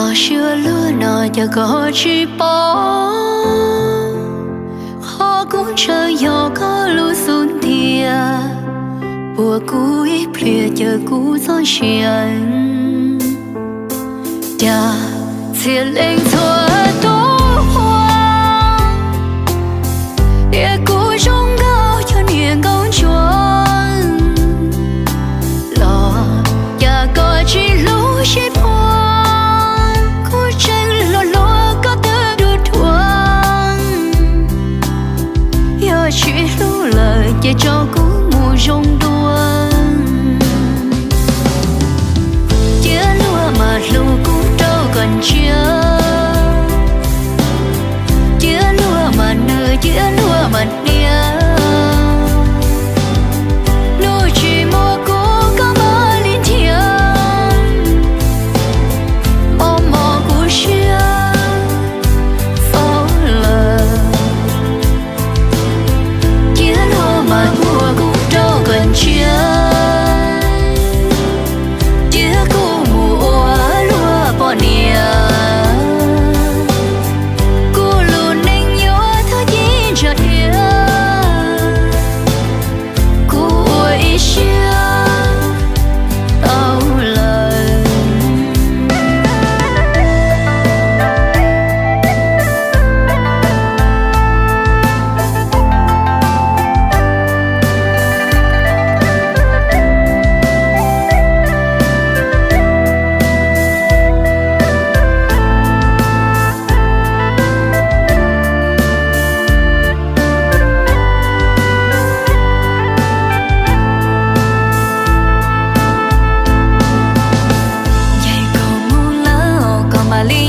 Los siab luag no cas koj tsis paub, qhov kuv ntshaw yog koj lub xub ntiag, puag kuv ib pliag caw kuv txoj sia. Cas txhia leej txhua tus qhuas, tias kuv zoo nkauj cov niag nkauj ntsuag, los cas koj tsis hlub sib phuas, kuv tseem hluas hluas koj twb dhuav dhuav. Yog tsis hlub lawm ces tso kuv mus zoo dua. Cia luag mas hlub kuv rau kom ntsiag, cia luag mas nws cia luag mas hnia. Hnub tsis muaj kuv koj mam li nrhiav, mos mos kuv siab faub lawm. Cia luag mas ua kuv rau kom ntsiag, cia kuv mus ua luag poj niam. Kuv lub neej yuav thawj cim ntsa dhia, kuv ua ib siab tau lawm. Ncaim kuv mus lawm, koj mam li